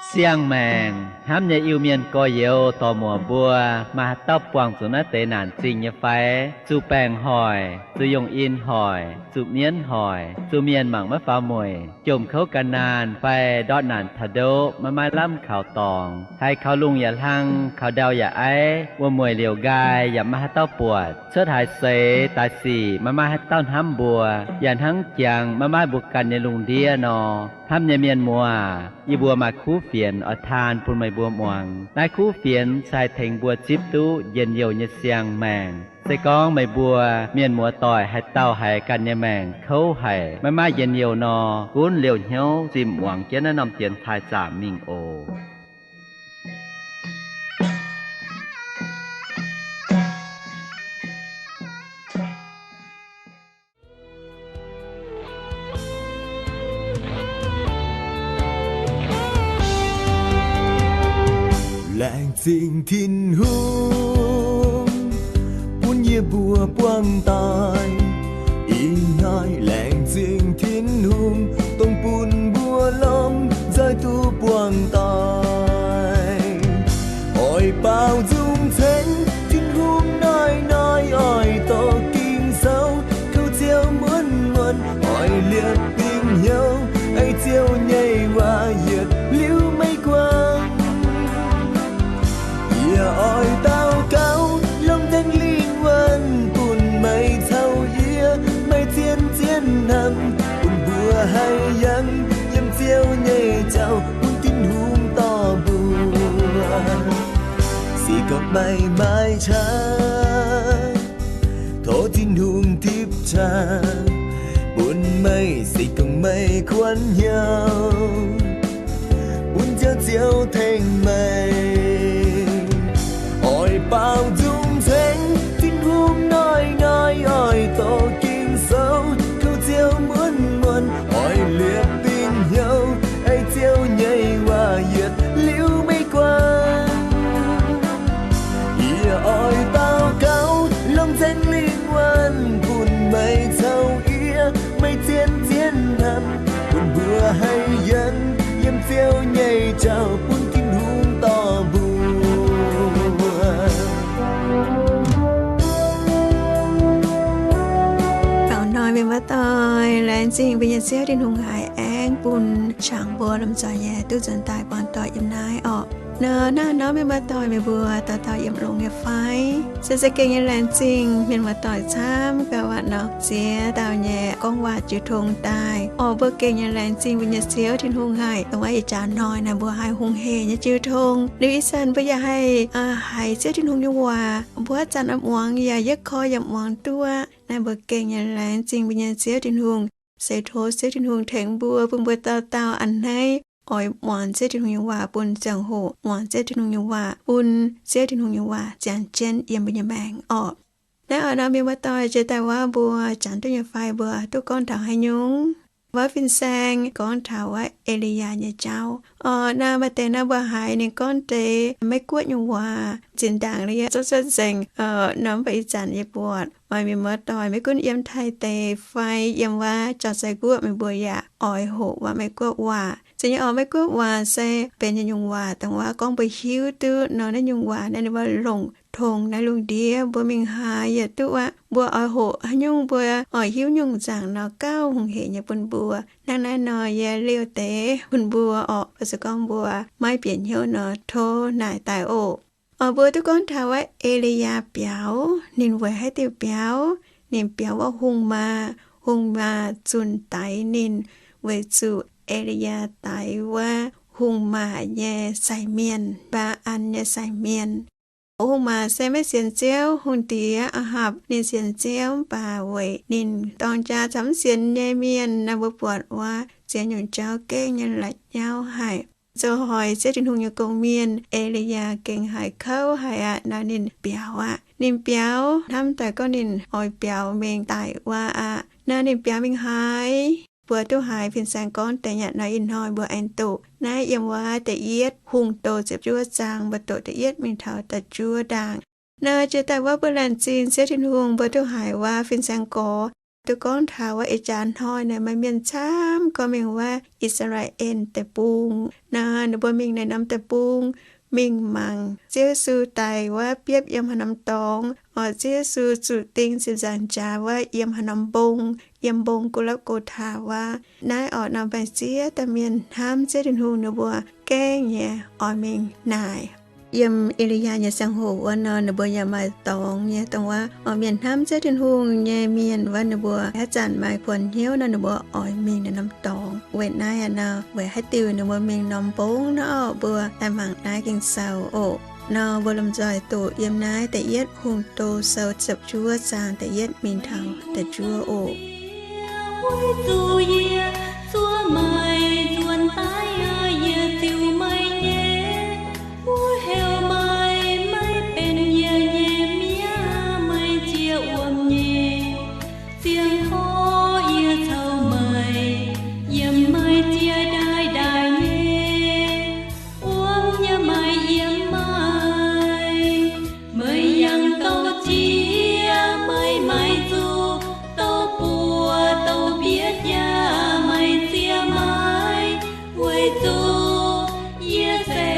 Siang-maengc hnamv nyei Iu-Mienh gorx-youz dorc-muoc mbuo, maaih haaix dauh buangh zuqc naaiv deix naanc zingh nyei fai? Zuqc baengc hoic, zuqc yungh in hoic, zuqc mienv hoic, zuqc mienh mangc maiv faaux mueic, jomc kouv gan naanh fai ndortv naanc taux ndoqv maiv maaih lamh kaux dorngx, haiz kaux lungh yaac hlang, kaux ndau yaac aiv, wuom-mueic liouc nqaai yaac maiv maaih haaix dauh buatc, cuotv haaix seix daaih sic maiv maaih haaix dauh hnamv mbuo, yaac hnangv jangx maiv maaih mbuo ganh nyei lungh ndiev nor. Hnamv nyei mienh muoz, yie mbuo maaih kuv fienx oix taan bun meih mbuo muangx. Naaiv kuv fienx se haih tengx mbuo zipv duqv njien-youh nyei siang-maengc. Se gorngv meih mbuo mienh muoz-doic haaix dauh haiz ganh nyei maengc kouv haic, maiv maaih njien-youh nor, gunv liouh hnyouv zimh muangx jienv naaiv norm dienx taaih zaamc mingh oc. Laengz zingh Tin-Hungh bun yie mbuo buangh daaih. Ih hnoi laengz zingh Tin-Hungh dongh bun mbuo lomh nzoih duqv buangh daaih. Oix baaux nzung ceng Tin-Hungh hnoi-hnoi oix doqc Ging-Sou, kouv Ziouv muonz-muonz oix liepc dingc hnyouv, ei Ziouv nyei waac yietc liuz meih guangc. Yie oix daux gaux, longc Singx Lingh wuonh bun meih caux yie, meih zien zien hnamv, bun mbuo haih yangh yiem Ziouv nyei jauv, bun Tin-Hungh dorh mbuo. Se gorngv meih maaih qaqv, tov Tin-Hungh tipv qaqv bun meih. Se gorngv meih kuonx hnyouv, bun Ziouv, Ziouv tengx meih. Oix baaux nzung ceng Tin-Hungh hnoi-hnoi oix doqc Ging-Sou, kouv Ziouv muonz-muonz oix liepc dingc hnyouv, ei Ziouv nyei waac yietc liuz meih guangc. Yie oix daux gaux, longc Singx Lingh wuonh bun meih caux yie, meih zien zien hnamv, bun mbuo haih yangh yiem Ziouv nyei jauv, bun Tin-Hungh dorh mbuo. Faaux hnoi mienh muoz-doic, laengz zingh mbuo nyei Ziouv Tin-Hungh haiz aengx bun jangx mbuo lomh nzoih nyei duqv nzuonx daaih buangh doic yiem naaiv orqc. Nor, naaiv nor mienh muoz-doic meih mbuo dauh dauh yiem longx nyei fai? Se za'gengh nyei laengz zingh mienh muoz-doic camv gaax waac nor ziex dauh nyei gorngv waac jiu tong daaih. Orqc, mbuo gengh nyei laengz zingh mbuo nyei Ziouv Tin-Hungh haic, dongh wuov ih jaax hnoi naaiv mbuo haih hungh hec nyei jiu tong. Liuz ih zanc mbuo yaac haih haiz Ziouv Tin-Hungh nyei waac, mbuo zanc oix muangx yaac yietv koi yaac muangx duqv. Naaiv mbuo gengh nyei laengz zingh mbuo nyei Ziouv Tin-Hungh. Se tov Ziouv Tin-Hungh tengx mbuo, bun mbuo dauh dauh a'hneiv oix muangx Ziouv Tin-Hungh nyei waac bun ziangh hoc, muangx Ziouv Tin-Hungh nyei waac bun Ziouv Tin-Hungh nyei waac ziangh jienv yiem mbuo nyei maengc orqc. Naaiv oix nor mienh muoz-doic, jiex daaih wuov mbuo janx duqv nyei fai mbuo duqv gorngv taux haaix nyungc? Wuov fin-saeng gorngv taux wuov E^li^yaa nyei jauv. Orqc, naaiv maaih deix naaiv mbuo haiz ninh gorngv deix Meiv-Guoqv nyei waac zinh ndaangc liuz yie zorqv cuotv nzengc. Orqc, nor mv baac ih zanc yie buatc oix mienh muoz-doic maiv gunv yiem Taiv deic fai yiem wuov Jauv-Sai Guoqv, meih mbuo yaac oix hoqc wuov Meiv-Guoqv waac. Zeiz nyei orqc, Meiv-Guoqv waac se benx yietc nyungc waac dongh wuov gorngv mbuo hiuv duqv nor naaiv nyungc waac naaiv ninh wuov longc tongx naaiv lungh ndiev mbuo mingh haaix yietc duqv aqv. Mbuo oix hoqc haaix nyungc mbuo oix hiuv nyungc nzaangc nor gauh hungh hec nyei bun mbuo. Hnangv naaiv nor yie liouh deix bun mbuo orqc, se gorngv mbuo maiv bieqc hnyouv nor tov naaic daaih oc. Orqc, mbuo duqv gorngv taux wuov E^li^yaa biaux. Ninh weic haaix diuc biaux? Ninh biaux wuov hungh maaz. Hungh maaz zunh daix ninh weic zuqc E^li^yaa daix wuov hungh maaz nyei sai mienh, Mbaa^an nyei sai mienh. Hungh maaz se maiv sienx Ziouv. Hungh diex Aa^hapc ninh sienx Ziouv, mv baac weic ninh dorng jaa caux mv sienx nyei mienh naaiv mbuo buatc wuov ziex nyungc jauv gengh nyei la'nyauv haic. Zoux hoic Ziouv Tin-Hungh nyei gong-mienh, E^li^yaa gengh haiz kouv haic aqv. Naaiv ninh biaux aqv. Ninh biaux hnamv daaih gorngv ninh oix biaux mingh daic wuov aqv. Naaiv ninh biaux mingh haaix? Mbuo duqv haiz fin-saeng gorngv deix nyei. Naaiv ih hnoi mbuo aengx doqc naaiv yiem wuov da'yietv Hungh Doz ziepc juov zaang, mbuo doqc da'yietv mingh taux da'juov ndaangc. Naaiv jiex daaih wuov mbuo laengz zingh Ziouv Tin-Hungh, mbuo duqv haiz wuov fin-saeng gorx duqv gorngv taux wuov ih jaax hnoi naaic maaih mienh camv gorngv mingh wuov I^saa^laa^en Deic-Bung. Naaiv ninh mbuo mingh naaiv norm deic-bung, mingh mangc Ziouv Yesu daic wuov biopv yiem haaix norm dorngx, oix Ziouv Yesu zuqc ding ziepc nzaangc jaax wuov yiem haaix norm mbong, yiem mbong Go^laa^gon^taa wuov. Naaiv orqc, norm baeng-ziev dauh mienh hnamv Ziouv Tin-Hungh ninh mbuo gaengh nyei oix mingh naaic. Yiem E^li^yaa nyei ziangh hoc wuov nor, ninh mbuo yaac maaih dorngx nyei dongh wuov, oix mienh hnamv Ziouv Tin-Hungh nyei mienh wuov, ninh mbuo haaix zanc maaih buonc hnyouv nor, ninh mbuo oix mingh naaiv norm dorngx. Weic naaiv aqv nor, weic haaix diuc ninh mbuo mingh norm mbong nor, mbuo daaih mangc naaiv Ging-Sou oc. Nor mbuo lomh nzoih doqc yiem naaiv Da'yietv Hungh Doz Sou ziepc juov zaang da'yietv mingh taux da'juov oc. Weic zuqc yie zuov meih nzuonx daaih, yie ziux meih nyei. Mbuo heuc meih, meih benx yie nyei mi'aqv. Meih jiex wuom nyei, ziangh hoc yie caux meih yiem meih jiex ndaaih ndaaih nyei. Wuom nyei meih yiem meih, meih yangh douh jiex, meih maaiz zuqc douh buoz douh mbiex jaax, meih ziex maaiz. Weic zuqc yie se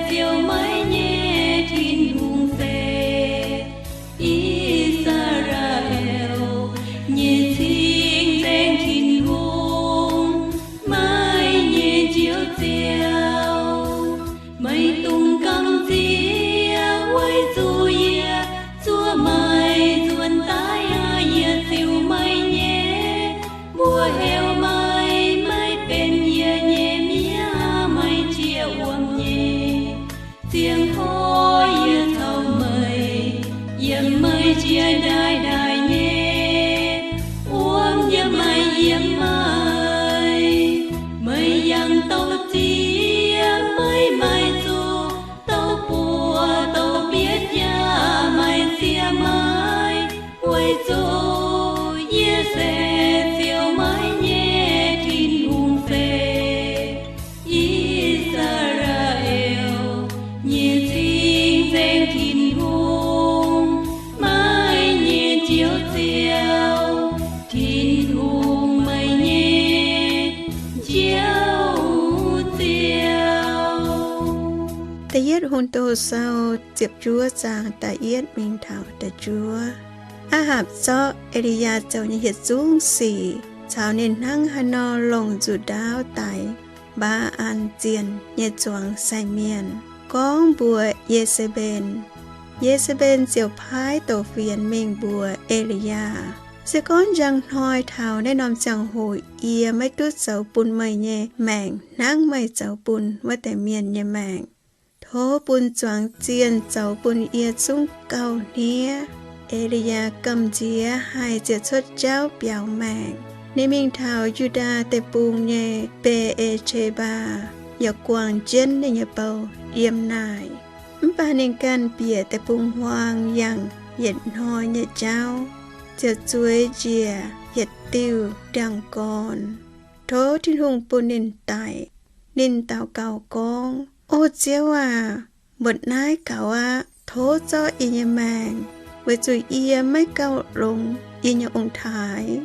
ziouc meih nyei Tin-Hungh se I^saa^laa^en nyei cing-nzengc Tin-Hungh, meih nyei Njoux Ziouv. Meih dungx gamh nziex, weic zuqc yie zuov meih nzuonx daaih, yie ziux meih nyei. Mbuo heuc meih, meih benx yie nyei mi'aqv. Meih jiex wuom nyei, ziangh hoc yie caux meih yiem meih jiex ndaaih ndaaih nyei. Wuom nyei meih yiem meih, meih yangh douh ziex, meih maaiz zuqc douh buoz douh mbiex jaax, meih ziex maaiz. Weic zuqc yie se ziouc meih nyei Tin-Hungh se I^saa^laa^en nyei cing-nzengc Tin-Hungh, meih nyei Njoux Ziouv. Tin-Hungh, meih nyei Njoux Ziouv. Da'yietv Hungh Doz Sou ziepc juov zaang da'yietv mingh taux da'juov. Aa^hapc zorqv E^li^yaa zoux nyei yietc zungv sic caux ninh hnangv haaix nor longc nzuqc ndaauv daix Mbaa^an zienh nyei zuangx sai mienh gorngv mbuox Ye^se^mben. Ye^se^mben ziouc paaiv douc fienx mingh mbuox E^li^yaa, Se gorngv njang hnoi taux naaiv norm ziangh hoc yie maiv duqv zoux bun meih nyei maengc hnangv meih zoux bun wuov deix mienh nyei maengc, tov bun zuangx zienh zoux bun yie zungv gauh hniev. E^li^yaa gamh nziex haih ziouc cuotv jauv biaux maengc. Ninh mingh taux Yu^ndaa Deic-Bung nyei Mbe^e^qe^mbaa, yaac guangc jienv ninh nyei bou yiem naaic. Mv baac ninh ganh bieqc deic-bung-huaang yangh yietc hnoi nyei jauv, ziouc zueiz njiec yietc diuh ndiangx-gorn, tov Tin-Hungh bun ninh daic. Ninh daux gaux gorngv, O Ziouv aac, mbuoqc naaiv gaux aqv. Tov zorqv yie nyei maengc, weic zuqc yie maiv gauh longx yie nyei ong-taaix.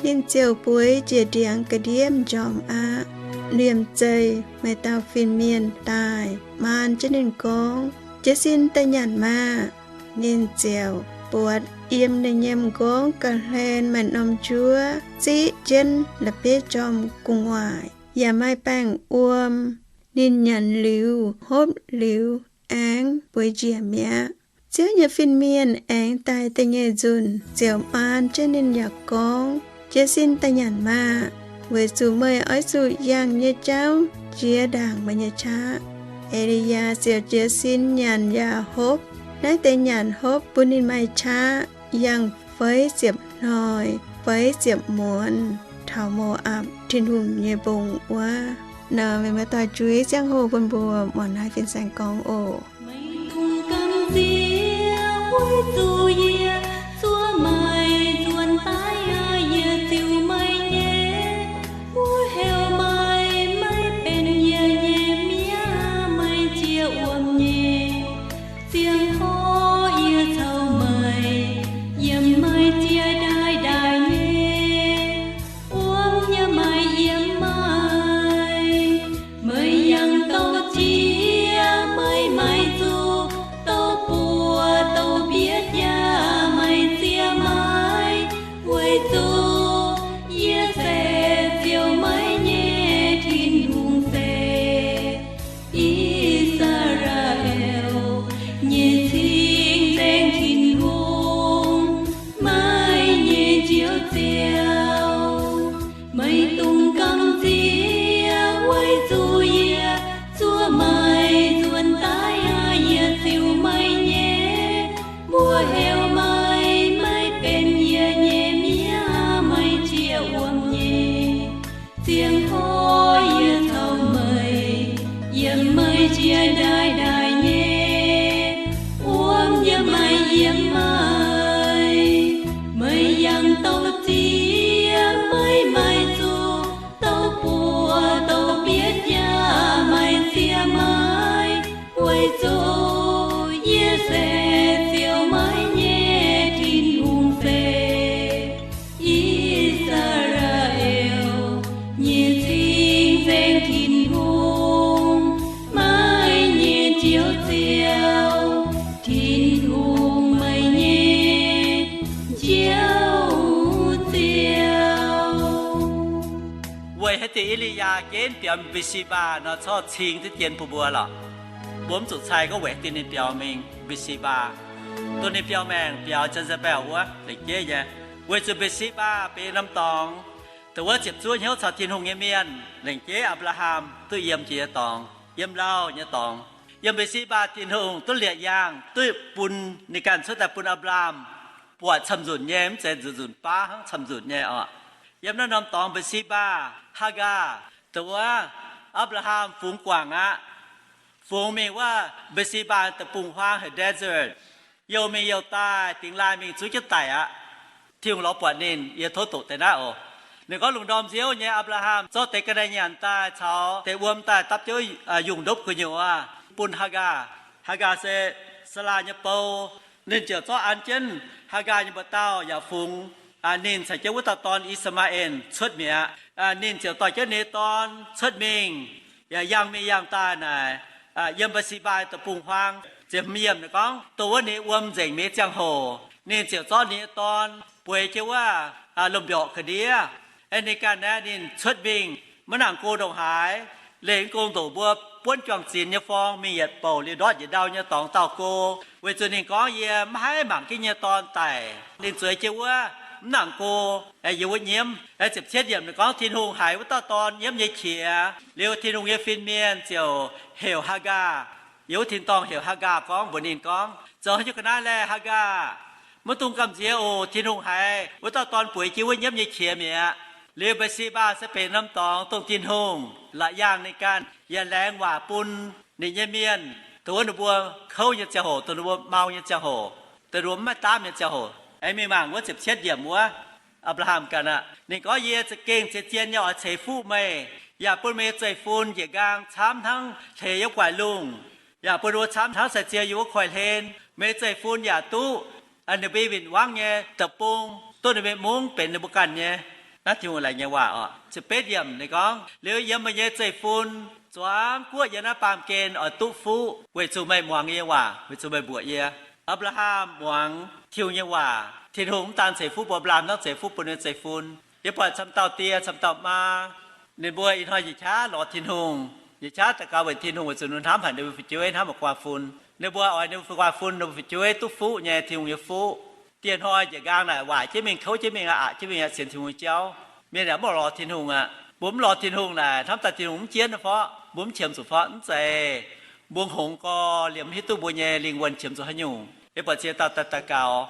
Ninh ziouc bueix njiec ndiangx ga'ndiev m'njormh aqv. Liemh zeih maaih dauh fin-mienh daaih maan jienv ninh gorngv, Jiez sin daaih nyanc maah! Ninh ziouc buatc yiem ninh nyei m'nqorngv ga'hlen maaih norm njuov ziqv jienv la'bieiv jorm gu'nguaaic, yaac maaih baengh wuom. Ninh nyanc liuz, hopv liuz, aengx bueix njiec mi'aqv. Ziouv nyei fin-mienh aengx daaih da'nyeic nzunc ziouc maan jienv ninh yaac gorngv, Jiez sin daaih nyanc maah! Weic zuqc meih oix zuqc yangh nyei jauv jiex ndaangc meih nyei qaqv. E^li^yaa ziouc jiez sin nyanc yaac hopv. Naaiv deix nyanc hopv bun ninh maaih qaqv yangh feix ziepc hnoi feix ziepc muonz taux Mo^apc Tin-Hungh nyei mbong wuov. Naaiv meih muoz-doic juix ziangh hoc bun mbuo muangx naaiv fin-saeng gorngv oc. Meih dungx gamh nziex, weic zuqc yie zuov meih nzuonx daaih, yie ziux meih nyei. Mbuo heuc meih, meih benx yie nyei mi'aqv. Meih jiex wuom nyei, ziangh hoc yie caux meih yiem meih jiex ndaaih ndaaih nyei. Meih dungx gamh nziex, weic zuqc yie zuov meih nzuonx daaih aqv. Yie ziux meih nyei, mbuox heuc meih, meih benx yie nyei mienh. Meih jiex wuom nyei ziangh hoc yie caux meih yiem, meih jiex ndaaic ndaaic nyei, wuom yiem meih, yiem meih. Meih yangh douh ziex, meih maaih zuqc douh buoz douh bietv jaax, meih ziex meih, weic zuqc yie se ziouc meih nyei Tin-Hungh se I^saa^laa^en nyei cing-nzengc Tin-Hungh, meih nyei Njoux Ziouv, Tin-Hungh, meih nyei Njoux Ziouv. Weic haaix diuc E^li^yaa genv biaux Mbe^si^mbaa nor corc cing diqv dien bun mbuo lorqc? Mbuo mv zuqc cai gorngv weic haaix diuc ninh biaux mingh Mbe^si^mbaa. Dongh ninh biaux maengc biaux Je^nza^mbetc wuov lengc jeiv nyei. Weic zuqc Mbe^si^mbaa benx norm dorngx dongh wuov ziepc zuoqv hnyouv caux Tin-Hungh nyei mienh, lengc jeiv Apc^laa^ham duqv yiem jiex nyei dorngx, yiem lauh nyei dorngx. Yiem Mbe^si^mbaa Tin-Hungh duqv liepc yaangh duqv bun ninh ganh cuotv daaih bun Apc^laa^ham buatc camv-nzunc nyei, mv zeiz nzunc nzunc baav hnangv, camv-nzunc nyei oc. Yiem naaiv norm dorngx Mbe^si^mbaa, Haagaa, dongh wuov Apc^laa^ham fungx guangc aqv. Fungx mingh wuov Mbe^si^mbaa deic-bung-huaang heuc desert, youh mingh youh daaih, dingx laaih mingh zuov jienv daic aqv. Tin-Hungh lorz buatc ninh, yie tov doqc deix naaiv oc. Ninh gorngv, lungh ndorm nziouv nyei Apc^laa^ham zorqv deix ga'naaiv nyanc daaih caux deix wuom daaih dapv jienv yungh ndopv gu'nyuoz bun Haagaa. Haagaa se Saalaa nyei bou. Ninh ziouc zorqv an jienv Haagaa nyei mbuoqc dauh yaac fungx ninh caux jienv wuov dauh dorn, I^saa^maa^en, cuotv mi'aqv. Ninh ziouc dorh jienv ninh nyei dorn cuotv mingh, yaac yangh mingh yangh daaih naaic, yiem Mbe^si^mbaa deic-bung-huaang. Ziepc hmz yiemc ninh gorngv, dongh wuov ninh wuom nzengc mi'aqv nyei ziangh hoc, ninh ziouc zorqv ninh nyei dorn bueix jienv wuov lomh mbiorqc ga'ndiev. Aeqv, ninh ganh aeqv, ninh cuotv mingh maiv nangc go ndongc haaix, leih mv gong ndoqc mbuo buonv juang-zinx nyei forng mingh yietc bouc liuz ndortv yietc ndau nyei dorngx dauh go, weic zuqc ninh gorngv, yie maiv haih mangc jienv nyei dorn daic. Ninh zueiz jienv wuov mv nangc go, aeqv, yiem wuov nyiemv. Aeqv, ziepc cietv yiemc ninh gorngv, Tin-Hungh haiz wuov dauh dorn nyiemv nyei qiex liuz, Tin-Hungh nyei fin-mienh ziouc heuc Haagaa, yiem wuov tin-dorngh heuc Haagaa gorngv mbuox ninh gorngv, zoux haaix nyungc ga'naaiv laeh, Haagaa? Maiv dungx gamh nziex oc. Tin-Hungh haiz wuov dauh dorn bueix jienv wuov nyiemv nyei qiex mi'aqv. Liuz Mbe^si^mbaa se benx norm dorngx dongh Tin-Hungh la'yaangh ninh ganh yaac laengz waac bun ninh nyei mienh, dongh wuov ninh mbuo kouv nyei ziangh hoc, dongh ninh mbuo mau nyei ziangh hoc, dongh ninh mbuo mv maaih daamv nyei ziangh hoc. Aengx mingh mangc wuov ziepc cietv yiemc wuov, Apc^laa^ham ganh aqv. Ninh gorngv, yie za'gengh zien-zien nyei oix ceix fuqv meih, yaac bun meih nyei zeiv-fun njiec nqaang camv hnangv hleix yiem gu'nguaaic lungh, yaac bun ninh mbuo camv hnangv sai-ziex yiem wuov koiv-hlen. Meih nyei zeiv-fun yaac duqv ninh mbuo win-wangv nyei deic-bung, duqv ninh mbuo mungv benx ninh mbuo ganh nyei. Naaiv Tin-Hungh laengz nyei waac oc. Ziepc betv yiemc ninh gorngv, liuz yiem meih nyei zeiv-fun zuangx guoqv yiem naaiv baamh gen oix duqv fuqv, weic zuqc meih muangx yie nyei waac, weic zuqc meih mbuoqc yie. Apc^laa^ham muangx Tin-Hungh nyei waac. Tin-Hungh mv daan ceix fuqv bun Apc^laa^ham, hnangv ceix fuqv bun ninh nyei zeiv-fun. Yie buatc camv dauh die camv dauh maa, ninh mbuo ih hnoi njiec qaqv lorz Tin-Hungh, njiec qaqv daux gaux weic Tin-Hungh, weic zuqc ninh hnamv haic ninh mbuo fu'jueiv, hnamv haic guaa fun. Ninh mbuo oix ninh mbuo guaa fun, ninh mbuo fu'jueiv duqv fuqv nyei, Tin-Hungh nyei fuqv. Dieh hnoi njiec nqaang naaic, waaic jienv mingh, kouv jienv mingh, aqc jienv mingh, sienx Tin-Hungh nyei jauv. Mienh yaac mv lorz Tin-Hungh aqv. Mbuo mv lorz Tin-Hungh naaic, hnamv daaih Tin-Hungh mv jienv fov, mbuo mv qiemx zuqc fov, mv zeiz. Mbuo hngongx gorx, liemh mv hiuv duqv mbuo nyei lingh wuonh qiemx zuqc haaix nyungc. Yie buatc ziex dauh daaih daux gaux,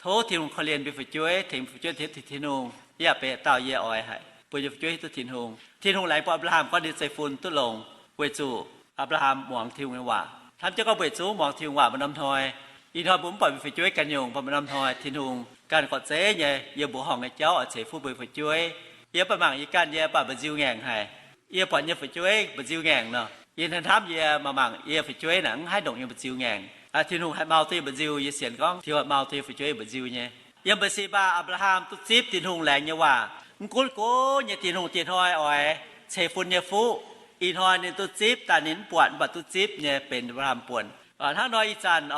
tov Tin-Hungh korv-lienh mbuo fu'jueiv, tengx fu'jueiv tengx Tin-Hungh. Yaac benx dauh yie oix haic, bun yie fu'jueiv hiuv duqv Tin-Hungh. Tin-Hungh laengz bun Apc^laa^ham gorngv ninh zeiv-fun duqv longx, weic zuqc Apc^laa^ham muangx Tin-Hungh nyei waac. Hnamv jienv gorngv mbuo yietc zungv muangx Tin-Hungh waac maaih norm hnoi. Ih hnoi mbuo mv buatc mbuo fu'jueiv ganh nyungc, mbuo maaih norm hnoi Tin-Hungh ganh gorqv-zeiv nyei yiem mbuoqc horngh nyei jauv oix ceix fuqv mbuo fu'jueiv. Yie mv baac mangc yie ganh, yie baac mba'nziu ngaengc haic. Yie buatc nyei fu'jueiv mba'nziu ngaengc nor, yie hnamv yie mangc mangc yie fu'jueiv naaic mv haih ndongc yie mba'nziu ngaengc. Tin-Hungh haih mau duqv yie mba'nziu, yie sienx gorngv Tin-Hungh haih mau duqv yie fu'jueiv mba'nziu nyei. Yiem Mbe^si^mbaa, Apc^laa^ham duqv zipv Tin-Hungh laengz nyei waac. Mv gunv gox nyei Tin-Hungh dieh hnoi oix ceix fun nyei fuqv, ih hnoi ninh duqv zipv daaih, ninh mv buatc mv baac duqv zipv nyei benx Apc^laa^ham buonc. Hnangv nor ih zanc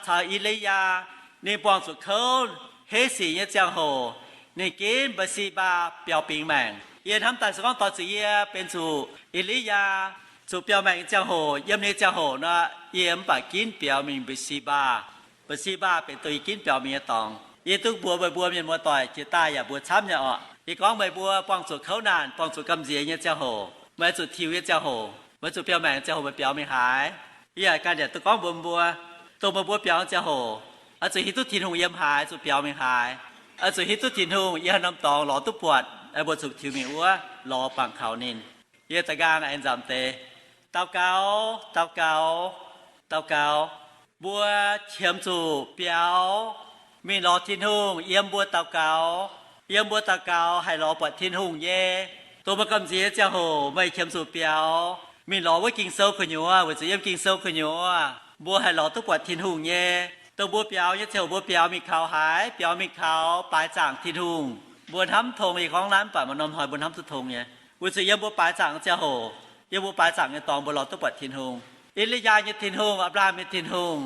caux E^li^yaa ninh buangh zuqc kouv heiv sic nyei ziangh hoc, ninh ginv Mbe^si^mbaa biaux bingx maengc. Yie hnamv daaih se gorngv doix zuqc yie benx zuqc E^li^yaa zuqc biaux maengc nyei ziangh hoc, yiem ninh nyei ziangh hoc nor, yie mv baac ginv biaux mingh Mbe^si^mbaa. Mbe^si^mbaa benx dongh yie ginv biaux mingh nyei dorngx. Yie duqv mbuox meih mbuo mienh muoz-doic jiex daaih yaac mbuox camv nyei oc. Yie gorngv meih mbuo buangh zuqc kouv naanc, buangh zuqc gamh nziex nyei ziangh hoc, meih oix zuqc tiux nyei ziangh hoc, meih zuqc biaux maengc ziangh hoc, meih biaux mingh haaix? Yie ganh yaac duqv gorngv mbuox mbuo, dongh meih mbuo biaux ziangh hoc, oix zuqc hiuv duqv Tin-Hungh yiem haaix, zuqc biaux mingh haaix. Oix zuqc hiuv duqv Tin-Hungh yiem haaix norm dorngx lorz duqv buatc, mbuo zuqc tiux mingh wuov lorz bangc kaux ninh. Yie da'nqaang aengx nzamc deix, daux gaux, daux gaux, daux gaux. Mbuo qiemx zuqc biaux mingh lorz Tin-Hungh yiem mbuo daux gaux. Yiem mbuo daux gaux haih lorz buatc Tin-Hungh nyei. Dongh meih gamh nziex ziangh hoc meih qiemx zuqc biaux mingh lorz wuov Ging-Sou gu'nyuoz, weic zuqc yiem Ging-Sou gu'nyuoz mbuo haih lorz duqv buatc Tin-Hungh nyei. Dongh mbuo biaux nyei ziangh hoc mbuo biaux mingh kaux haaix? Biaux mingh kaux baaix zaangc Tin-Hungh. Mbuo hnamv tong, yie gorngv naaiv mv baac maaih norm hnoi mbuo hnamv duqv tong nyei. Weic zuqc yiem mbuo baaix zaangc ziangh hoc, yiem mbuo baaix zaangc nyei dorngx mbuo lorz duqv buatc Tin-Hungh. E^li^yaa nyei Tin-Hungh, Apc^laa^ham nyei Tin-Hungh,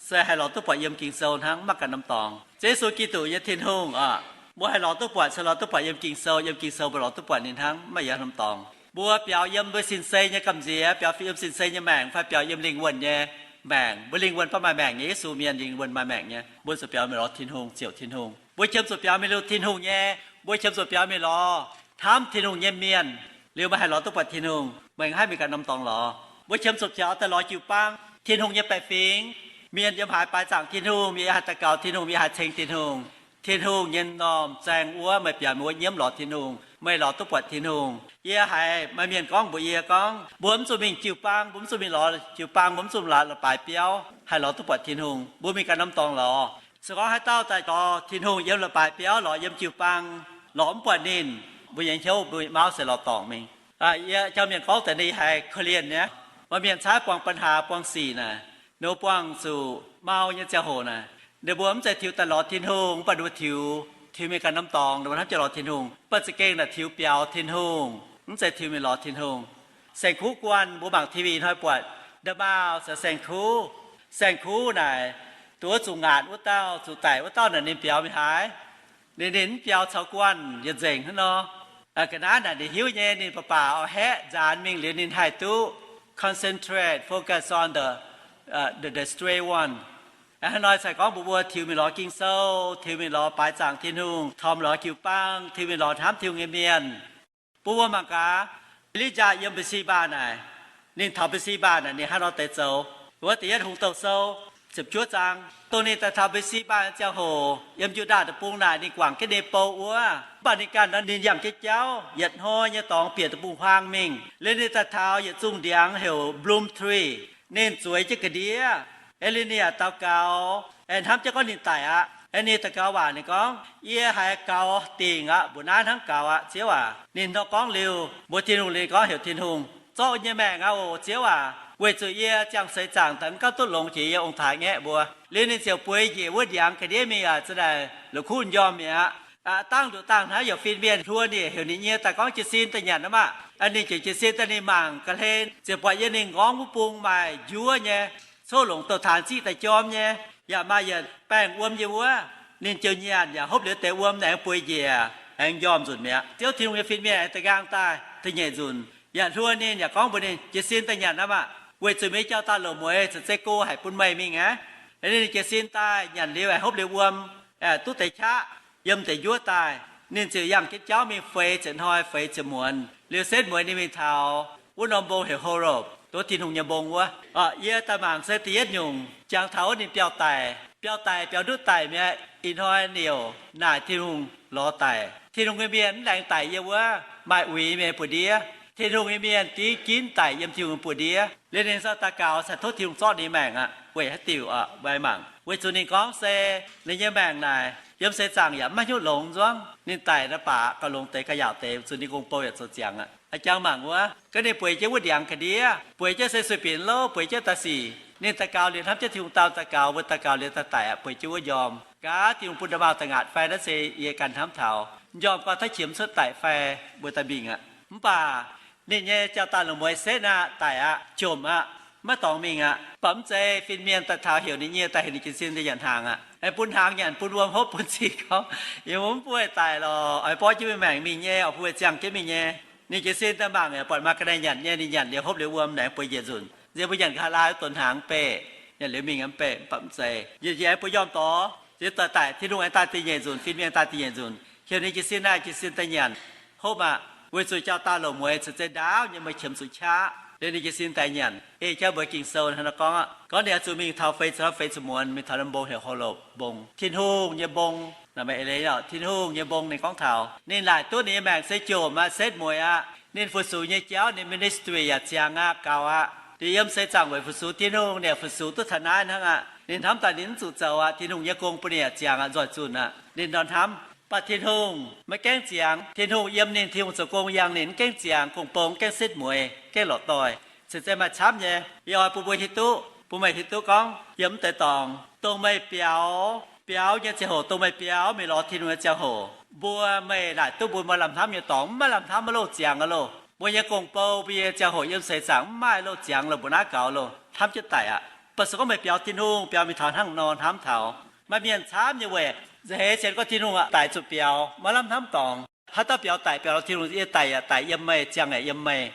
se haih lorz duqv buatc yiem Ging-Sou hnangv, mv maaih ganh norm dorngx. Ziouv Yesu Giduc nyei Tin-Hungh oc, mbuo haih lorz duqv buatc, se lorz duqv buatc yiem Ging-Sou. Yiem Ging-Sou mbuo lorz duqv buatc ninh hnangv, mv maaih yiem norm dorngx. Mbuo biaux yiem mbuo sin-sei nyei gamh nziex, biaux yiem sin-sei nyei maengc, fai biaux yiem lingh wuonh nyei maengc. Mbuo lingh wuonh baav maaih maengc nyei, Yesu mienh lingh wuonh maaih maengc nyei. Mbuo zuqc biaux mingh lorz Tin-Hungh, ziouc Tin-Hungh. Mbuo qiemx zuqc biaux mingh liuz Tin-Hungh nyei. Mbuo qiemx zuqc biaux mingh lorz hnamv Tin-Hungh nyei mienh, liuz meih haih lorz duqv buatc Tin-Hungh. Meih haih mingh ganh norm dorngx lorz. Mbuo qiemx zuqc biaux daaih lorz jiu-baang, Tin-Hungh nyei baeqc fingx. Mienh yiem haaix baaix zaangc Tin-Hungh, mienh yiem haaix daux gaux Tin-Hungh, mienh yiem haaix ceng Tin-Hungh, Tin-Hungh nyei norm zaeng wuov meih biaux mingh wuov nyiemv lorz Tin-Hungh, meih lorz duqv buatc Tin-Hungh. Yie haiz maaih mienh gorngv mbuox yie gorngv, mbuo mv zuqc mingh jiu-baang, mbuo mv zuqc mingh lorz jiu-baang, mbuo mv zuqc laaix la'baaix biauv haih lorz duqv buatc Tin-Hungh. Mbuo mingh ganh norm dorngx lorz. Se gorngv haaix dauh daaih lorz Tin-Hungh yiem la'baaix biauv, lorz yiem jiu-baang, lorz mv buatc ninh, mbuo nyei hnyouv, mbuo nyei mauv se lorz dorngc mingh. Yie jangx mienh gorngv deix ninh haiz korv-lienh nyei. Maaih mienh caaiv buangh ปัญหา, buangh sic naaic, ninh mbuo buangh zuqc mau nyei ziangh hoc naaic, ninh mbuo mv zeiz tiux daaih lorz Tin-Hungh, mv baac ninh mbuo tiux, tiux mingh ganh norm dorngx, ninh mbuo hnamv jienv lorz Tin-Hungh, mv baac za'gengh naaic tiux biaux Tin-Hungh, mv zeiz tiux mingh lorz Tin-Hungh. Saeng-kuv guanh, mbuo mangc T V hnoi buatc, nda'maauh caux saeng-kuv. Saeng-kuv naaic, dongh wuov zuqc ngaatc wuov dauh, zuqc daic wuov dauh naaic ninh biaux mingh haaix? Ninh, ninh mv biaux caux guanh yietc nzengc hnangv nor. Ga'naaiv naaic ninh hiuv nyei, ninh baac baac oix haeqv nzaanx mingh liuz ninh haih duqv concentrate, focus on the, the, the stray one. Hnangv nor se gorngv mbuo, mbuo tiux mingh lorz Ging-Sou, tiux mingh lorz baaix zaangc Tin-Hungh, tiux mingh lorz jiu-baang, tiux mingh lorz hnamv Tin-Hungh nyei mienh. Mbuo, mbuo mangc gaax, E^li^yaa yiem Mbe^si^mbaa naaic, ninh taux Mbe^si^mbaa naaic ninh hnangv nor deix zoux. Wuov da'yietv Hungh Douh Sou ziepc juov zaang, dongh ninh daaih taux Mbe^si^mbaa nyei ziangh hoc, yiem Yu^ndaa Deic-Bung naaic ninh guangc jienv ninh bou wuov, mv baac ninh ganh nor ninh yangh jienv jauv, yietc hnoi nyei dorngx bieqc deic-bung-huaang mingh. Liuz ninh daaih taux yietc zungh ndiangx heuc Broom Tree. Ninh zueiz jienv ga'ndiev, aeqv, liuz ninh yaac daux gaux, aeqv, hnamv jienv gorngv ninh daic aqv. Aeqv, ninh daux gaux waac ninh gorngv, Yie haiz gaux dingc aqv, mbuoqc naaiv hnangv gaux aqv, Ziouv aac. Ninh nor gorngv liuz, mbuox Tin-Hungh, ninh gorngv heuc Tin-Hungh, Zorqv yie nyei maengc aqv oc, Ziouv aac, weic zuqc yie ziangh seix zaangc daaih mv gauh duqv longx jiex yie ong-taaix-ngaeqv mbuo. Liuz ninh ziouc bueix njiec wuov ndiangx ga'ndiev mingh aac, za'naaic la'kuqv njormh mi'aqv. Dangh nduqc dangh hnangv yaac fin-mienh hluo ninh, heuc ninh nyie daaih gorngv jiez sin daaih nyanc aqv maah. Ninh ziouc jiez sin daaih, ninh mangc ga'hlen ziouc buatc yiem ninh nqorngv wuov bung maaih njuov nyei, coqv longc douh taanx ziqv daaih jorm nyei, yaac maaih yietc baengh wuom yiem wuov. Ninh ziouc nyanc yaac hopv liuz deix wuom aengx bueix njiec, aengx njormh nzunc mi'aqv. Ziouv Tin-Hungh nyei fin-mienh aengx da'nqaang daaih da'nyeic nzunc yaac hluo ninh yaac gorngv mbuox ninh, Jiez sin daaih nyanc aqv maah, weic zuqc meih jauv-daanh loc mueiz za'gengh go haic bun meih mingh aqv. Ninh jiez sin daaih nyanc liuz aengx hopv liuz wuom, duqv deix qaqv, yiem deix njuov daaih. Ninh ziouc yangh jienv jauv mingh feix ziepc hnoi feix ziepc muonz liuz setv mueiz ninh mingh taux wuov norm mbong heuc Horeb, dongh Tin-Hungh nyei mbong wuov. Yie daaih mangc se da'yietv nyungc jangx taux wuov ninh biauv-daic. Biauv-daic biaux ndutv daic mi'aqv. Ih hnoi ninh youc naaic Tin-Hungh lorz daic. Tin-Hungh nyei mienh mv laengz daic yiem wuov maaih uix mienh buoz-ndiev. Tin-Hungh nyei mienh div ginv daic yiem Tin-Hungh buoz-ndiev. Liuz ninh daaih daux gaux cingx tov Tin-Hungh zorqv ninh maengc aqv. Weic haaix diuc? Mbuo mangc, weic zuqc ninh gorngv se ninh nyei maengc naaic yiem seix zaangc yaac mv maaih hnyouv longx nzuangv. Ninh daic naaiv baac gauh longx deix gauh yaauc deix, weic zuqc ninh gong-bou yaac zoux ziangx aqv. Jangx mangc wuov, gorngv ninh bueix jienv wuov ndiangx ga'ndiev, bueix jienv se sueih binc louv, bueix jienv daaih sic. Ninh daux gaux liuz hnamv jienv Tin-Hungh dau daux gaux, mbuo daux gaux liuz daaih daic aqv, bueix jienv wuov njormh. Gaax Tin-Hungh bun nda'maauh da'ngaatc fai naaiv se yie ganh hnamv taux. Njormh gauh taav qiemx cuotv daic fai mbuo daaih mingh aqv. Mv baac ninh nyei jauv-daanh loc mueiz setv aqv, daic aqv, jomc aqv, maiv dorngx mingh aqv. Mv baac mv zeiz, fin-mienh daaih taux heuc ninh nyie daaih heuc ninh jiez sin daaih nyanc hnaangx aqv. Aengx bun hnaangx nyanc, bun wuom hopv, bun zingh gorngv, Yie mv buov daic lorqc, oix borqv jienv mingh maengc mingh nyei, oix bun mbuo ziangh jienv mingh nyei. Ninh jiez sin daaih mangc yaac buatc maaih ga'naaiv nyanc nyei, ninh nyanc liuz hopv liuz wuom aengx bueix njiec nzunc. Nziex mbuo nyanc nqa'haav laai wuov donx hnaangx mv beqv, nyanc liuz mingh mv beqv, mv baac mv zeiz. Njiec njiec aengx bueix njormh dorngx, nziex daaih daic, Tin-Hungh aengx daaih da'nyeic nzunc, fin-mienh daaih da'nyeic nzunc. Heuc ninh jiez sin naaiv, jiez sin daaih nyanc. Hopv aqv, weic zuqc jauv-daauh loz-mueiz caux zeiv ndaauv nyei, meih qiemx zuqc qaqv. Liuz ninh jiez sin daaih nyanc, ei jauv mbuox Ging-Sou hnangv naaiv gorngv aqv, gorngv ninh oix zuqc mingh taux feix ziepc hnoi feix ziepc muonz, mingh taux norm mbong heuc Holob Mbong, Tin-Hungh nyei mbong. Naaiv meih eix leiz, Tin-Hungh nyei mbong ninh gorngv taux ninh laaic duqv ninh nyei maengc se jomc aqv, setv mueiz aqv. Ninh fu-sux nyei jauv, ninh ministry yaac ziangx aqv, gaux aqv. Ninh yiem seix zaangc weic fu-sux Tin-Hungh, ninh yaac fu-sux duqv taux naaiv hnangv aqv. Ninh hnamv daaih ninh mv zuqc zoux aqv, Tin-Hungh nyei gong bun ninh yaac ziangx aqv, nzoih zunh aqv. Ninh nor hnamv, mv baac Tin-Hungh maiv gaengh ziangx. Tin-Hungh yiem ninh, Tin-Hungh zoux gong yangh ninh, mv gaengh ziangx, gong-bou mv gaengh setv mueiz, gaengh lorqc doic. Se zeiz maaih camv nyei. Yie oix bun mbuo hiuv duqv, bun meih hiuv duqv gorngv yiem mv deix dorngx, dongh meih biaux, biaux nyei ziangh hoc, dongh meih biaux mingh lorz Tin-Hungh nyei ziangh hoc, mbuo, meih laaic duqv mbuo maaih lamh hnamv nyei dorngx, mv maaih lamh hnamv maiv loz ziangx aqv loh. Mbuo nyei gong-bou, mbuo nyei ziangh hoc yiem seix zaangc mv maaih loz ziangx loh, mbuo naaiv gaux loh, hnamv jienv daic aqv. Mv baac se gorngv meih biaux Tin-Hungh, biaux mingh taux hnangv nor hnamv taux, maaih mienh camv nyei weic nzeix sienx gorngv Tin-Hungh daic zuqc biaux, maiv lamh hnamv dorngx. Haaix dauh biaux daic, biaux lorz Tin-Hungh, yie daic yaac daic yiem meih, ziangh yaac yiem meih.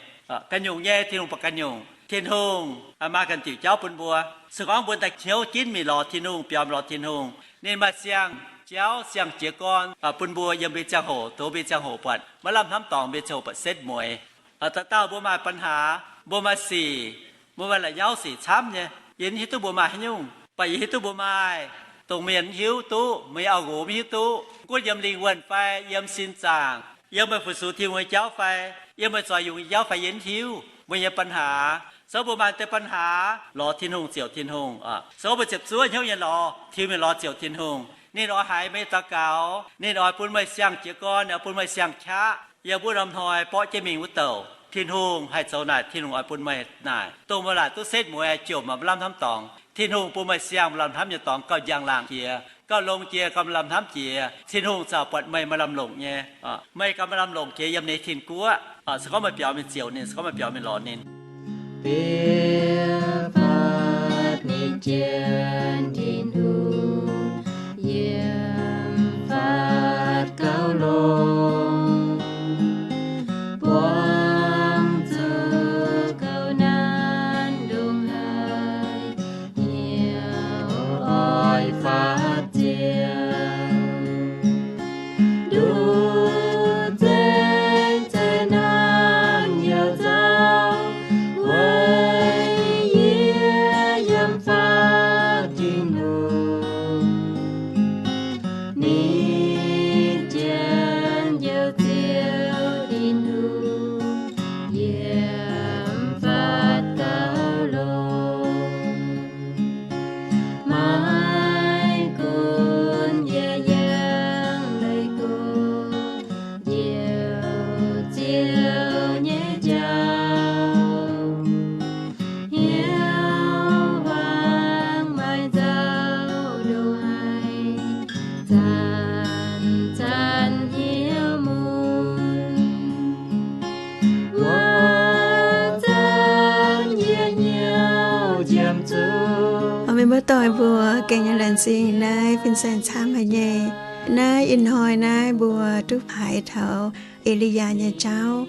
Ganh nyungc nyei, Tin-Hungh baac ganh nyungc. Tin-Hungh maaih ganh diuc jauv bun mbuo. Se gorngv mbuo daaih hnyouv ginv mingh lorz Tin-Hungh, biaux mingh lorz Tin-Hungh, ninh maaih siang-jauv siang-jiez gorn bun mbuo yiem mbuo nyei ziangh hoc, tov mbuo nyei ziangh hoc buatc maiv lamh hnamv dorngx, mbuo nyei ziangh hoc buatc setv mueiz. Dauh dauh mbuo maaih ปัญหา, mbuo maaih sic, mbuo maaih la'nyauv sic camv nyei. Yie mv hiuv duqv mbuo maaih haaix nyungc, mv baac yie hiuv duqv mbuo maaih. Dongh mienh mv hiuv duqv, meih nyei auv-nqox mv hiuv duqv, gunv yiem lingh wuonh fai yiem sin zaangc, yiem meih fu-sux Tin-Hungh nyei jauv fai yiem meih zoux yungz nyei jauv fai yie mv hiuv. Mbuo nyei ปัญหา, se gorngv mbuo maaih deix ปัญหา, lorz Tin-Hungh, ziouc Tin-Hungh. Se gorngv mbuo ziepc zuoqv hnyouv nyei lorz, tiux mingh lorz ziouc Tin-Hungh. Ninh oix haiz meih nyei daux gaux, ninh oix bun meih siang-jiez gorn, ninh oix bun meih siang-qaqv. Yiem wuov norm hnoi borqv jienv mingh wuov douc, Tin-Hungh haih zoux naaic, Tin-Hungh oix bun meih naaic, dongh meih laaic duqv setv mueiz jomc maaih lamh hnamv dorngx. Tin-Hungh bun meih siang maaih lamh hnamv nyei dorngx gauh njang-laangc jiex, gauh longx jiex, gauh maaih lamh hnamv jiex. Tin-Hungh zaux buatc meih maaih lamh longc nyei. Meih gauh maaih lamh longc jiex yiem ninh nyei tin-guoqv. Se gorngv meih biaux mingh ziouc ninh, se gorngv meih biaux mingh lorz ninh. Bieqc fatv nyei janx, Tin-Hungh yiem fatv gauh longx, buangv zuqc gauh naanc ndongc haaix, hnyouv oix fatv ziangx. Nduqc zengx zeiv naanc youh nzauh, weic yie yiem fatv Tin-Hungh. Ninh janx youh Ziouv Tin-Hungh yiem fatv gauh longx. Maiv gunv yie yangh leiz gorx, njoux Ziouv nyei jauv, hnyouv hmuangx maaih nzauh ndongc haaix, zanc-zanc hnyouv mun, wuov zanc yie hnyouv nziemx zuqc. Mienh muoz-doic mbuo, gengh nyei laengz zingh naaiv fin-saeng camv haic nyei. Naaiv ih hnoi naaiv mbuo duqv haiz taux E^li^yaa nyei jauv.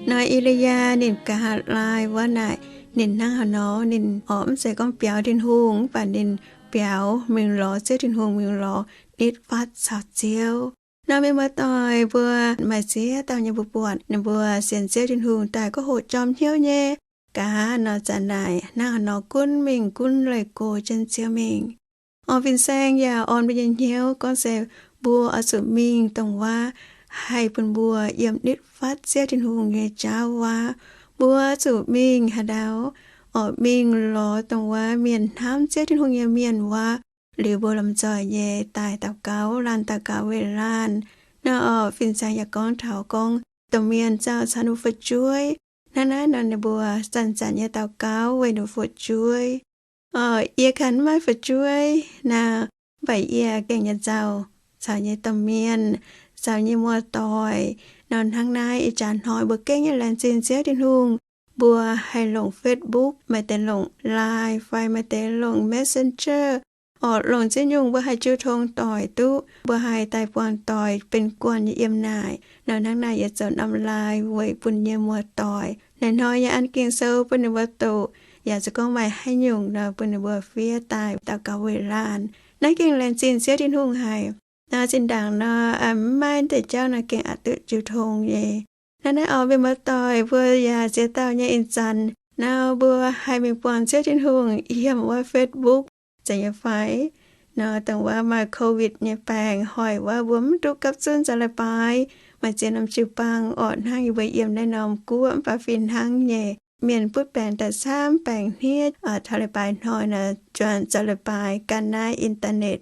Nor E^li^yaa ninh nqa'haav laai wuov naaic, ninh hnangv haaix nor, ninh orqc mv zeiz gorngv biaux Tin-Hungh, mv baac ninh biaux mingh lorz Ziouv Tin-Hungh, mingh lorz nitv fatv caux Ziouv. Nor mienh muoz-doic mbuo maaih ziex dauh nyei mbuo buatc ninh mbuo sienx Ziouv Tin-Hungh daaih gorngv hoqc jorm hnyouv nyei. Nqa'haav nor zanc naaic hnangv haaix nor gunv mingh gunv leih gox jienv Ziouv mingh. Orqc fin-saeng yaac orn mbuo nyei hnyouv gorngv se mbuo oix zuqc mingh dongh wuov haih bun mbuo yiem nitv fatv Ziouv Tin-Hungh nyei jauv wuov. Mbuo zuqc mingh haaix ndau? Orqc mingh lorz dongh wuov mienh hnamv Ziouv Tin-Hungh nyei mienh wuov. Liuz mbuo lomh nzoih nyei daaih daux gaux, laanh daux gaux weic laanh. Nor orqc fin-saeng yaac gorngv taux gorngv domh mienh ziouc caux ninh fu'jueiv. Hnangv naaiv nor ninh mbuo zanc-zanc nyei daux gaux weic ninh fu'jueiv. Orqc yie kanh mv maaih fu'jueiv naaic, mv baac yie gengh nyei nzauh caux nyei domh mienh, caux nyei muoz-doic. Nor hnangv naaiv ih jaax hnoi mbuo gengh nyei laengz zingh Ziouv Tin-Hungh, mbuo haih longc Facebook, maaih deix longc Line fai maaih deix longc Messenger. Orqc longc ziex nyungc mbuo haih jiu tong doic duqv, mbuo haih daaih buangh doic benx guanh nyei yiem naaic. Nor hnangv naaic yie zoux norm Line weic bun yie nyei muoz-doic. Naaiv hnoi yie an Ging-Sou bun ninh mbuo doqc, yaac se gorngv maaih haaix nyungc nor bun ninh mbuo fiev daaih daux gaux weic laanh. Naaiv gengh laengz zingh Ziouv Tin-Hungh haic. Nor zinh ndaangc nor, mv maaih deix jauv nor gengh aqc duqv jiu tong nyei. Naaiv naaiv oix mienh muoz-doic mbuo yaac ziex dauh nyei ih zanc nor mbuo haih mingh buangh Ziouv Tin-Hungh yiem wuov Facebook zeiz nyei fai? Nor dongh wuov maaih COVID nyei baengc hoic wuov mbuo mv duqv gapv zunv zoux leiz-baaix, maaih ziex norm jiu-baang orqc, hnangv yie mbuo yiem naaiv norm guoqv mv baac fih hnangv nyei. Mienh butv baengc daaih camv, baengc hniev, taux leiz-baaix hnoi nor juangc zoux leiz-baaix gan naaiv internet.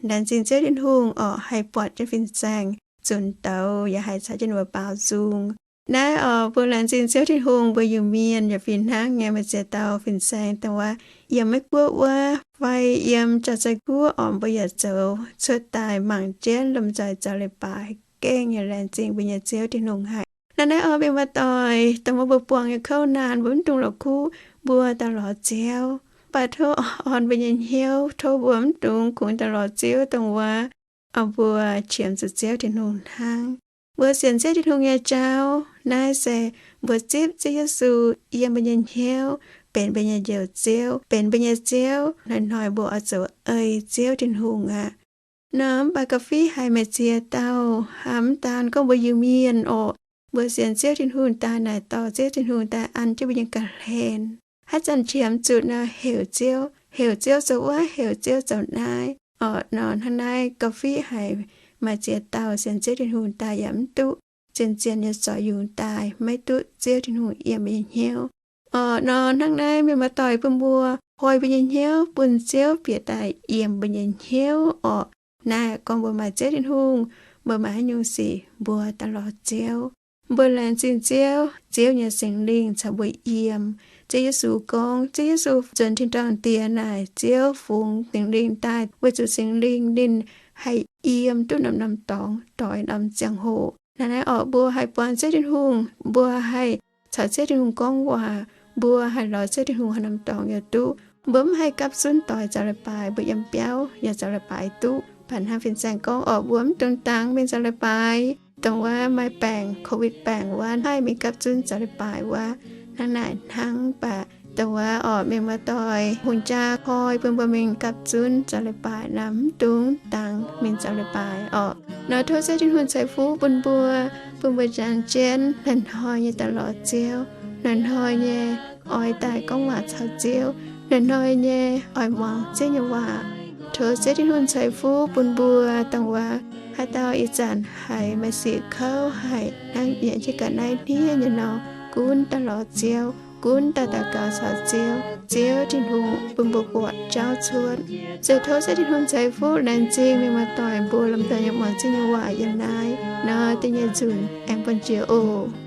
Laengz zingh Ziouv Tin-Hungh orqc, haih buatc jienv fin-saeng zunc douz yaac haih caux jienv ninh mbuo baaux nzung. Naaiv oc, mbuo laengz zingh Ziouv Tin-Hungh, mbuo Iu-Mienh yaac fih hnangv nyei, maaih ziex dauh fin-saeng dongh wuov yiem Meiv Guoqv wuov fai yiem Jaa-Zei Guoqv orqc, mbuo yaac zoux cuotv daaih mangc jienv lomh nzoih zoux leiz-baaix. Gengh yaac laengz zingh mbuo nyei Ziouv Tin-Hungh haic. Naaiv naaiv oc, mienh muoz-doic, dongh wuov mbuo buangh nyei kouv naanh mbuo mv dungx la'kuqv, mbuo daaih lorz Ziouv. Mv baac tov orn mbuo nyei hnyouv, tov mbuo mv dungx kungx daaih lorz Ziouv dongh wuov mbuo qiemx zuqc Ziouv Tin-Hungh hnangv. Mbuo sienx Ziouv Tin-Hungh nyei jauv naaiv se mbuo zipv Ziouv Yesu yiem mbuo nyei hnyouv, benx mbuo nyei Njoux Ziouv, benx mbuo nyei Ziouv. Hnoi-hnoi mbuo oix zoux ei Ziouv Tin-Hungh aqv. Nor mv baac gauh fih haic, maaih ziex dauh, mv daan gorngv mbuo Iu-Mienh orqc, mbuo sienx Ziouv Tin-Hungh daaih naaic dorh Ziouv Tin-Hungh daaih an jienv mbuo nyei ga'hlen. Haaix zanc qiemx zuqc nor heuc Ziouv, heuc Ziouv zoux wuov, heuc Ziouv zoux naaiv orqc. Nor hnangv naaiv gauh fih haic, maaih ziex dauh sienx Ziouv Tin-Hungh daaih yaac mv duqv, zien-zien nyei zorc yungz daaih maiv duqv Ziouv Tin-Hungh yiem mbuo nyei hnyouv orqc. Nor hnangv naaiv mienh muoz-doic, bun mbuo koi mbuo nyei hnyouv bun Ziouv bieqc daaih yiem mbuo nyei hnyouv orqc. Naaiv gorngv mbuo maaih Ziouv Tin-Hungh, mbuo maaih haaix nyungc sic mbuo daaih lorz Ziouv. Mbuo laengz zingh Ziouv, Ziouv nyei Singx Lingh caux mbuo yiem. Ziouv Yesu gorngv, Ziouv Yesu nzuonx tin-dorngh diex naaic, Ziouv fungx Singx Lingh daaih weic zuqc Singx Lingh ninh haih yiem duqv norm-norm dorngx, doix norm ziangh hoc. Naaiv naaiv orqc, mbuo haih buangh Ziouv Tin-Hungh, mbuo haih caux Ziouv Tin-Hungh gorngv waac, mbuo haih lorz Ziouv Tin-Hungh haaix norm dorngx yaac duqv. Mbuo mv haih gapv zunv doix zoux leiz-baaix, mbuo yiem biauv yaac zoux leiz-baaix duqv. Baac hnangv fin-saeng gorngv orqc, mbuo mv dungx dangx mingh zoux leiz-baaix. Dongh wuov maaih baengc, COVID baengc wuov, haih mingh gapv zunv zoux leiz-baaix wuov. Hnangv naaic hnangv baac dongh wuov orqc, mienh muoz-doic, hungh jaa koi bun mbuo mingh gapv zunv zoux leiz-baaix nor, mv dungx dangx mingh zoux leiz-baaix orqc. Nor tov Ziouv Tin-Hungh ceix fuqv bun mbuo, bun mbuo jangx jienv hnoi-hnoi nyei daaih lorz Ziouv, hnoi-hnoi nyei oix daaih gorngv waac caux Ziouv, hnoi-hnoi nyei oix muangx Ziouv nyei waac. Tov Ziouv Tin-Hungh ceix fuqv bun mbuo, dongh wuov haaix dauh ih zanc haiz maaih sic kouv haic, hnangv yie jiez ga'naaiv hniev nyei nor, gunv daaih lorz Ziouv, gunv daaih daux gaux caux Ziouv, Ziouv Tin-Hungh bun mbuo buatc jauv cuotv. Se tov Ziouv Tin-Hungh ceix fuqv laengz zingh mienh muoz-doic mbuo lomh nzoih nyei muangx Ziouv nyei waac yiem naaiv nor da'nyeic nzunc aengx bun jiex oc.